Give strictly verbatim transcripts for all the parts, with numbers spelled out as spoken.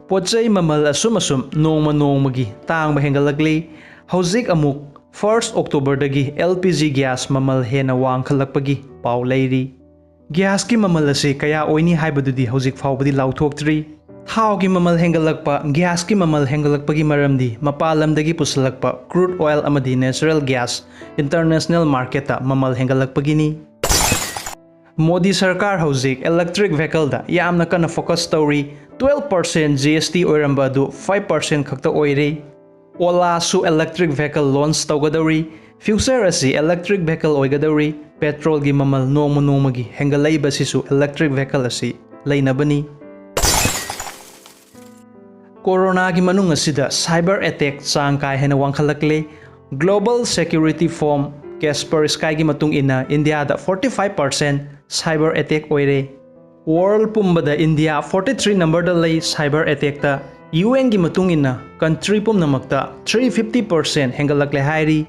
ꯄꯣꯠ ꯆꯩ ꯃꯃꯜ ꯑꯁꯨꯝ ꯑꯁꯨꯝ ꯅꯣꯡꯃ ꯅꯣꯡꯃꯒꯤ ꯇꯥꯡꯕ ꯍꯦꯟꯒꯠꯂꯛꯂꯤ꯫ ꯍꯧꯖꯤꯛ ꯑꯃꯨꯛ first Octoberꯗꯒꯤ L P G gas ꯃꯃꯜ ꯍꯦꯟꯅ ꯋꯥꯡꯈꯠꯂꯛꯄꯒꯤ ꯄꯥꯎ ꯂꯩꯔꯤ꯫ Gasꯀꯤ ꯃꯃꯜ ꯑꯁꯤ ꯀꯌꯥ ꯑꯣꯏꯅꯤ ꯍꯥꯏꯕꯗꯨꯗꯤ ꯍꯧꯖꯤꯛ ꯐꯥꯎꯕꯗꯤ ꯂꯥꯎꯊꯣꯛꯇ꯭ꯔꯤ꯫ ꯊꯥꯎꯒꯤ ꯃꯃꯜ ꯍꯦꯟꯒꯠꯂꯛꯄ, gasꯀꯤ ꯃꯃꯜ ꯍꯦꯟꯒꯠꯂꯛꯄꯒꯤ ꯃꯔꯝꯗꯤ ꯃꯄꯥꯟ ꯂꯝꯗꯒꯤ ꯄꯨꯁꯤꯜꯂꯛꯄ crude oil ꯑꯃꯗꯤ natural gas international marketꯇ ꯃꯃꯜ ꯍꯦꯟꯒꯠꯂꯛꯄꯒꯤꯅꯤ꯫ ꯃꯣꯗꯤ ꯁꯔꯀꯥꯔ ꯍꯧꯖꯤꯛ electric vehicleꯗ ꯌꯥꯝꯅ ꯀꯟꯅ focus ꯇꯧꯔꯤ꯫ Twelve percent G S T ꯑꯣꯏꯔꯝꯕ ꯑꯗꯨ five percent ꯈꯛꯇ ꯑꯣꯏꯔꯦ꯫ Olaꯁꯨ electric vehicle launch ꯇꯧꯒꯗꯧꯔꯤ꯫ Future ꯑꯁꯤ electric vehicle ꯑꯣꯏꯒꯗꯧꯔꯤ꯫ Petrolꯒꯤ ꯃꯃꯜ ꯅꯣꯡꯃ ꯅꯣꯡꯃꯒꯤ ꯍꯦꯟꯒꯠꯂꯛꯏꯕꯁꯤꯁꯨ electric vehicle ꯑꯁꯤ ꯂꯩꯅꯕꯅꯤ꯫ ꯀꯣꯔꯣꯅꯥꯒꯤ ꯃꯅꯨꯡ ꯑꯁꯤꯗ cyber attack ꯆꯥꯡ ꯀꯥ ꯍꯦꯟꯅ ꯋꯥꯡꯈꯠꯂꯛꯂꯦ꯫ Global security firm Kasperskyꯒꯤ ꯃꯇꯨꯡ ꯏꯟꯅ ꯏꯟꯗꯤꯌꯥꯗ forty five percent cyber attack ꯑꯣꯏꯔꯦ꯫ World ꯄꯨꯝꯕꯗ ꯏꯟꯗꯤꯌꯥ forty three numberꯗ ꯂꯩ cyber attackꯇ꯫ UNꯒꯤ ꯃꯇꯨꯡ ꯏꯟꯅ country ꯄꯨꯝꯅꯃꯛꯇ three fifty percent ꯍꯦꯟꯒꯠꯂꯛꯂꯦ ꯍꯥꯏꯔꯤ꯫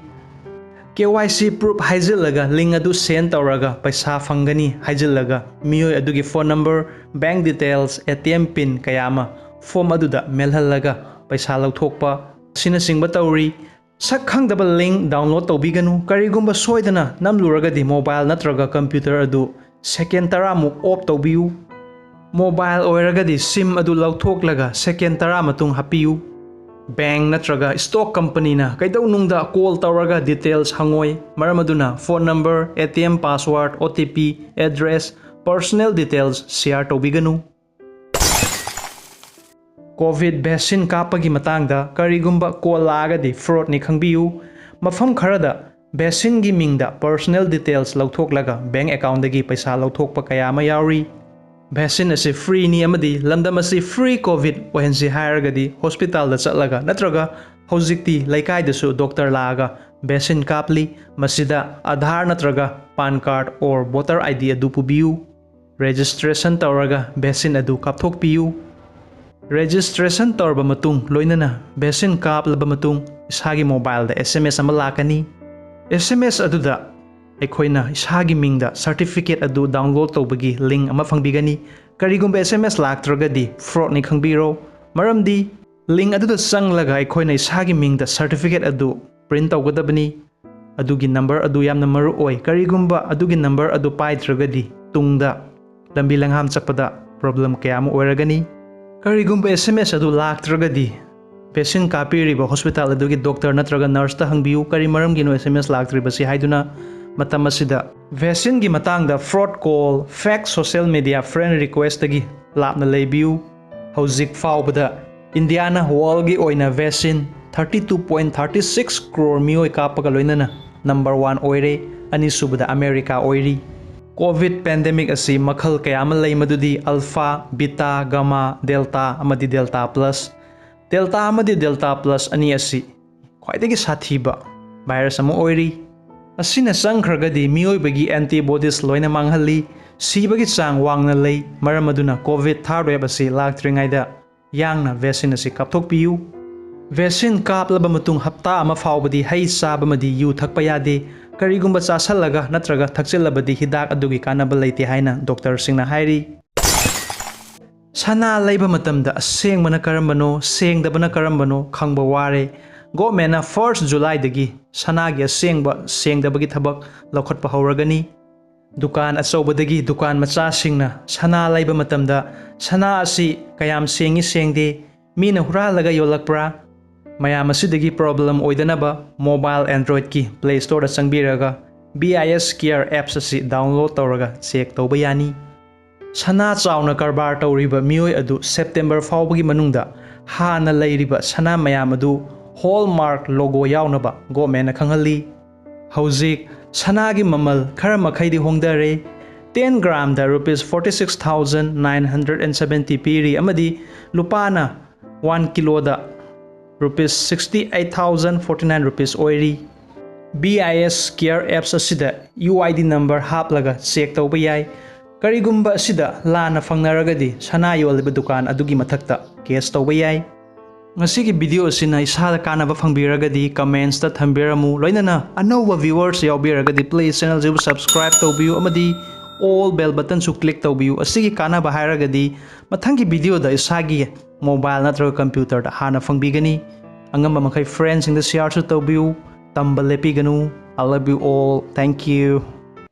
K Y C proof ꯍꯥꯏꯖꯤꯜꯂꯒ link ꯑꯗꯨ send ꯇꯧꯔꯒ ꯄꯩꯁꯥ ꯐꯪꯒꯅꯤ ꯍꯥꯏꯖꯤꯜꯂꯒ ꯃꯤꯑꯣꯏ ꯑꯗꯨꯒꯤ phone number, bank details, A T M pin ꯀꯌꯥ ꯑꯃ form ꯑꯗꯨꯗ ꯃꯦꯜꯍꯜꯂꯒ ꯄꯩꯁꯥ ꯂꯧꯊꯣꯛꯄ ꯑꯁꯤꯅꯆꯤꯡꯕ ꯇꯧꯔꯤ꯫ ꯁꯛ ꯈꯪꯗꯕ link download ꯇꯧꯕꯤꯒꯅꯨ꯫ ꯀꯔꯤꯒꯨꯝꯕ ꯁꯣꯏꯗꯅ ꯅꯝꯂꯨꯔꯒꯗꯤ mobile ꯅꯠꯇ꯭ꯔꯒ computer ꯑꯗꯨ second ꯇꯔꯥꯃꯨꯛ off ꯇꯧꯕꯤꯌꯨ꯫ Mobile ꯑꯣꯏꯔꯒꯗꯤ SIM ꯑꯗꯨ ꯂꯧꯊꯣꯛꯂꯒ second ꯇꯔꯥ ꯃꯇꯨꯡ ꯍꯥꯞꯄꯤꯌꯨ꯫ Bank ꯅꯠꯇ꯭ꯔꯒ stock companyꯅ ꯀꯩꯗꯧꯅꯨꯡꯗ call ꯇꯧꯔꯒ details ꯍꯪꯉꯣꯏ꯫ ꯃꯔꯝ ꯑꯗꯨꯅ phone number, A T M password, O T P, address, personal details share ꯇꯧꯕꯤꯒꯅꯨ꯫ COVID vaccine ꯀꯥꯞꯄꯒꯤ ꯃꯇꯥꯡꯗ ꯀꯔꯤꯒꯨꯝꯕ call ꯂꯥꯛꯑꯒꯗꯤ fraudꯅꯤ ꯈꯪꯕꯤꯌꯨ꯫ ꯃꯐꯝ ꯈꯔꯗ vaccineꯒꯤ ꯃꯤꯡꯗ personal details ꯂꯧꯊꯣꯛꯂꯒ bank accountꯗꯒꯤ ꯄꯩꯁꯥ ꯂꯧꯊꯣꯛꯄ ꯀꯌꯥ ꯑꯃ ꯌꯥꯎꯔꯤ꯫ Vaccine ꯑꯁꯤ freeꯅꯤ ꯑꯃꯗꯤ ꯂꯝꯗꯝ ꯑꯁꯤ free COVID ꯑꯣꯏꯍꯟꯁꯤ ꯍꯥꯏꯔꯒꯗꯤ hospitalꯗ ꯆꯠꯂꯒ ꯅꯠꯇ꯭ꯔꯒ ꯍꯧꯖꯤꯛꯇꯤ ꯂꯩꯀꯥꯏꯗꯁꯨ doctor ꯂꯥꯛꯑꯒ vaccine ꯀꯥꯞꯂꯤ꯫ ꯃꯁꯤꯗ Aadhaar ꯅꯠꯇ꯭ꯔꯒ PAN card or voter I D ꯑꯗꯨ ꯄꯨꯕꯤꯌꯨ꯫ Registration ꯇꯧꯔꯒ vaccine ꯑꯗꯨ ꯀꯥꯞꯊꯣꯛꯄꯤꯌꯨ꯫ Registration ꯇꯧꯔꯕ ꯃꯇꯨꯡ, ꯂꯣꯏꯅꯅ vaccine ꯀꯥꯞꯂꯕ ꯃꯇꯨꯡ, ꯏꯁꯥꯒꯤ mobileꯗ S M S ꯑꯃ ꯂꯥꯛꯀꯅꯤ꯫ S M S ꯑꯗꯨꯗ ꯑꯩꯈꯣꯏꯅ ꯏꯁꯥꯒꯤ ꯃꯤꯡꯗ certificate ꯑꯗꯨ download ꯇꯧꯕꯒꯤ link ꯑꯃ ꯐꯪꯕꯤꯒꯅꯤ꯫ ꯀꯔꯤꯒꯨꯝꯕ S M S ꯂꯥꯛꯇ꯭ꯔꯒꯗꯤ fraudꯅꯤ ꯈꯪꯕꯤꯔꯣ꯫ ꯃꯔꯝꯗꯤ link ꯑꯗꯨꯗ ꯆꯪꯂꯒ ꯑꯩꯈꯣꯏꯅ ꯏꯁꯥꯒꯤ ꯃꯤꯡꯗ certificate ꯑꯗꯨ print ꯇꯧꯒꯗꯕꯅꯤ꯫ ꯑꯗꯨꯒꯤ number ꯑꯗꯨ ꯌꯥꯝꯅ ꯃꯔꯨ ꯑꯣꯏ꯫ ꯀꯔꯤꯒꯨꯝꯕ ꯑꯗꯨꯒꯤ number ꯑꯗꯨ ꯄꯥꯏꯗ꯭ꯔꯒꯗꯤ ꯇꯨꯡꯗ ꯂꯝꯕꯤ ꯂꯝꯈꯥꯡ ꯆꯠꯄꯗ problem ꯀꯌꯥ ꯑꯃ ꯑꯣꯏꯔꯒꯅꯤ꯫ ꯀꯔꯤꯒꯨꯝꯕ S M S ꯑꯗꯨ ꯂꯥꯛꯇ꯭ꯔꯒꯗꯤ vaccine ꯀꯥꯞꯄꯤꯔꯤꯕ hospital ꯑꯗꯨꯒꯤ doctor ꯅꯠꯇ꯭ꯔꯒ nurseꯇ ꯍꯪꯕꯤꯌꯨ, "ꯀꯔꯤ ꯃꯔꯝꯒꯤꯅꯣ S M S ꯂꯥꯛꯇ꯭ꯔꯤꯕꯁꯤ?" ꯍꯥꯏꯗꯨꯅ꯫ ꯃꯇꯝ ꯑꯁꯤꯗ vaccineꯒꯤ ꯃꯇꯥꯡꯗ fraud call, fake social media friend requestꯇꯒꯤ ꯂꯥꯞꯅ ꯂꯩꯕꯤꯌꯨ꯫ ꯍꯧꯖꯤꯛ ꯐꯥꯎꯕꯗ ꯏꯟꯗꯤꯌꯥꯅ worldꯒꯤ ꯑꯣꯏꯅ vaccine thirty two point thirty six crore ꯃꯤꯑꯣꯏ ꯀꯥꯞꯄꯒ ꯂꯣꯏꯅꯅ number one ꯑꯣꯏꯔꯦ꯫ ꯑꯅꯤꯁꯨꯕꯗ ꯑꯃꯦꯔꯤꯀꯥ ꯑꯣꯏꯔꯤ꯫ Covid pandemic ꯑꯁꯤ ꯃꯈꯜ ꯀꯌꯥ ꯑꯃ ꯂꯩ, ꯃꯗꯨꯗꯤ alpha, beta, gamma, delta ꯑꯃꯗꯤ delta plus꯫ Delta ꯑꯃꯗꯤ delta plus ꯑꯅꯤ ꯑꯁꯤ ꯈ꯭ꯋꯥꯏꯗꯒꯤ ꯁꯥꯊꯤꯕ virus ꯑꯃ ꯑꯣꯏꯔꯤ꯫ ꯑꯁꯤꯅ ꯆꯪꯈ꯭ꯔꯒꯗꯤ ꯃꯤꯑꯣꯏꯕꯒꯤ antibodies ꯂꯣꯏꯅ ꯃꯥꯡꯍꯜꯂꯤ꯫ ꯁꯤꯕꯒꯤ ꯆꯥꯡ ꯋꯥꯡꯅ ꯂꯩ꯫ ꯃꯔꯝ ꯑꯗꯨꯅ Covid third wave ꯑꯁꯤ ꯂꯥꯛꯇ꯭ꯔꯤꯉꯩꯗ ꯌꯥꯡꯅ vaccine ꯑꯁꯤ ꯀꯥꯞꯊꯣꯛꯄꯤꯌꯨ꯫ Vaccine ꯀꯥꯞꯂꯕ ꯃꯇꯨꯡ ꯍꯞꯇꯥ ꯑꯃ ꯐꯥꯎꯕꯗꯤ ꯍꯩ ꯆꯥꯕ ꯑꯃꯗꯤ ꯌꯨ ꯊꯛꯄ ꯌꯥꯗꯦ꯫ ꯀꯔꯤꯒꯨꯝꯕ ꯆꯥꯁꯜꯂꯒ ꯅꯠꯇ꯭ꯔꯒ ꯊꯛꯆꯤꯜꯂꯕꯗꯤ ꯍꯤꯗꯥꯛ ꯑꯗꯨꯒꯤ ꯀꯥꯟꯅꯕ ꯂꯩꯇꯦ ꯍꯥꯏꯅ doctorꯁꯤꯡꯅ ꯍꯥꯏꯔꯤ꯫ ꯁꯅꯥ ꯂꯩꯕ ꯃꯇꯝꯗ ꯑꯁꯦꯡꯕꯅ ꯀꯔꯝꯕꯅꯣ, ꯁꯦꯡꯗꯕꯅ ꯀꯔꯝꯕꯅꯣ ꯈꯪꯕ ꯋꯥꯔꯦ꯫ Governmentꯅ first Julyꯗꯒꯤ ꯁꯅꯥꯒꯤ ꯑꯁꯦꯡꯕ ꯁꯦꯡꯗꯕꯒꯤ ꯊꯕꯛ ꯂꯧꯈꯠꯄ ꯍꯧꯔꯒꯅꯤ꯫ ꯗꯨꯀꯥꯟ ꯑꯆꯧꯕꯗꯒꯤ ꯗꯨꯀꯥꯟ ꯃꯆꯥꯁꯤꯡꯅ ꯁꯅꯥ ꯂꯩꯕ ꯃꯇꯝꯗ ꯁꯅꯥ ꯑꯁꯤ ꯀꯌꯥꯝ ꯁꯦꯡꯏ ꯁꯦꯡꯗꯦ, ꯃꯤꯅ ꯍꯨꯔꯥꯜꯂꯒ ꯌꯣꯜꯂꯛꯄ꯭ꯔꯥ? ꯃꯌꯥꯝ ꯑꯁꯤꯗꯒꯤ problem ꯑꯣꯏꯗꯅꯕ mobile Androidꯀꯤ Play Storeꯗ ꯆꯪꯕꯤꯔꯒ B I S Care apps ꯑꯁꯤ download ꯇꯧꯔꯒ check ꯇꯧꯕ ꯌꯥꯅꯤ꯫ ꯁꯅꯥ ꯆꯥꯎꯅ ꯀꯔꯕꯥꯔ ꯇꯧꯔꯤꯕ ꯃꯤꯑꯣꯏ ꯑꯗꯨ September ꯐꯥꯎꯕꯒꯤ ꯃꯅꯨꯡꯗ ꯍꯥꯟꯅ ꯂꯩꯔꯤꯕ ꯁꯅꯥ ꯃꯌꯥꯝ ꯑꯗꯨ hallmark logo ꯌꯥꯎꯅꯕ governmentꯅ ꯈꯪꯍꯜꯂꯤ꯫ ꯍꯧꯖꯤꯛ ꯁꯅꯥꯒꯤ ꯃꯃꯜ ꯈꯔ ꯃꯈꯩꯗꯤ ꯍꯣꯡꯗꯔꯦ꯫ Ten gramꯗ rupees forty six thousand nine hundred and seventy ꯄꯤꯔꯤ ꯑꯃꯗꯤ ꯂꯨꯄꯥꯅ one kiloꯗ rupees sixty eight thousand forty nine rupees ꯑꯣꯏꯔꯤ꯫ B I S Care apps ꯑꯁꯤꯗ U I D number ꯍꯥꯞꯂꯒ check ꯇꯧꯕ ꯌꯥꯏ꯫ ꯀꯔꯤꯒꯨꯝꯕ ꯑꯁꯤꯗ ꯂꯥꯟꯅ ꯐꯪꯅꯔꯒꯗꯤ ꯁꯅꯥ ꯌꯣꯜꯂꯤꯕ ꯗꯨꯀꯥꯟ ꯑꯗꯨꯒꯤ ꯃꯊꯛꯇ case ꯇꯧꯕ ꯌꯥꯏ꯫ ꯉꯁꯤꯒꯤ video ꯑꯁꯤꯅ ꯏꯁꯥꯗ ꯀꯥꯟꯅꯕ ꯐꯪꯕꯤꯔꯒꯗꯤ commentsꯇ ꯊꯝꯕꯤꯔꯝꯃꯨ꯫ ꯂꯣꯏꯅꯅ ꯑꯅꯧꯕ viewers ꯌꯥꯎꯕꯤꯔꯒꯗꯤ please channelꯁꯤꯕꯨ subscribe ꯇꯧꯕꯤꯌꯨ ꯑꯃꯗꯤ all bell buttonꯁꯨ click ꯇꯧꯕꯤꯌꯨ꯫ ꯑꯁꯤꯒꯤ ꯀꯥꯟꯅꯕ ꯍꯥꯏꯔꯒꯗꯤ ꯃꯊꯪꯒꯤ videoꯗ ꯏꯁꯥꯒꯤ mobile ꯅꯠꯇ꯭ꯔꯒ computerꯗ ꯍꯥꯟꯅ ꯐꯪꯕꯤꯒꯅꯤ꯫ ꯑꯉꯝꯕ ꯃꯈꯩ friendsꯁꯤꯡꯗ shareꯁꯨ ꯇꯧꯕꯤꯌꯨ꯫ ꯇꯝꯕ ꯂꯦꯞꯄꯤꯒꯅꯨ꯫ I love you all. Thank you.